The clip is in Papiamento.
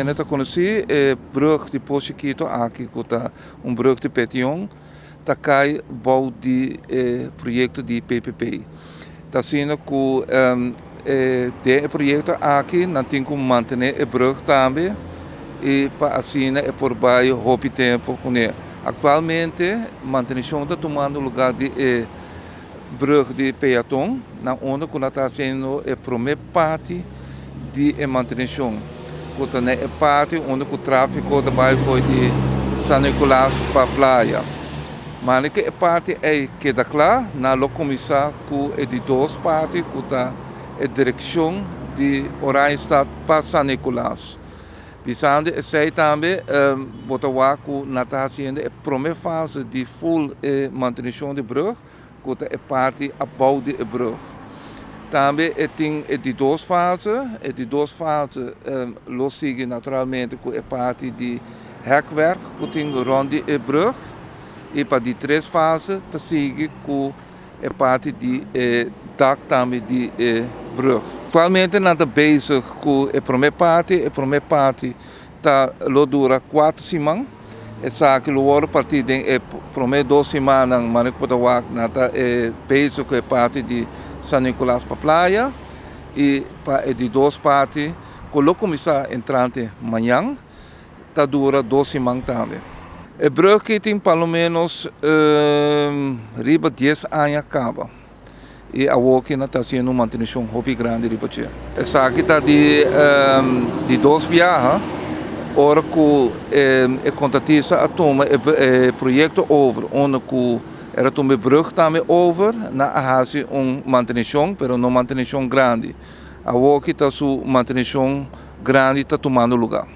hende ta konosí, e brùg di Pos Chikito aki ku ta un brùg di petion ta kai bou di e proyekto di PPP. Ta asina ku den e proyekto aki nan tin ku mantené e brùg tambe i pa asina e por bai hopi tempu kuné. Aktualmente mantenishon ta tumando lugá di e brug di peaton na unda ku nan ta hasiendo e promé parti di e manteneshon ku ta na e parti unda ku tráfiko ta bai for di San Nicolas pa Playa. Mane ku e parti ei keda kla nan lo kuminsá ku e di dos parti ku ta e direkshon di Oranjestad pa San Nicolas. Bisando esei tambe bo ta wak ku nan ta hasiendo e promé fase di full e mantenishon di brug ku ta e parti abou di e brug. Tambe e tin e di dos fase, e di dos fase lo sigui naturalmente ku e parti di hekwerk ku tin rònt di e brug i pa di tres fase ta sigui ku E parti di e dak tambe di e brug. Actualmente nan ta bezig cu e prome parti, e prome parti ta lo dura cuatro siman, esaki lo worde parti den e prome dos simannan manera cu bo ta wak nan ta bezig cu e parti di San Nicolas pa Playa y pa e di dos parti cu lo cuminsa entrante mañan. Ta dura dos siman tambe. E brug ki tin pa lo menos riba dies aña kaba i awor ki nan ta hasiendo un mantenishon hopi grandi riba dje. Esaki ta di di dos biaha ora ku e kontratista a tuma e proyekto over unda ku el a tuma e brug tambe over nan a hasi un mantenishon pero no mantenishon grandi. Awor ki ta su mantenishon grandi ta tumando luga.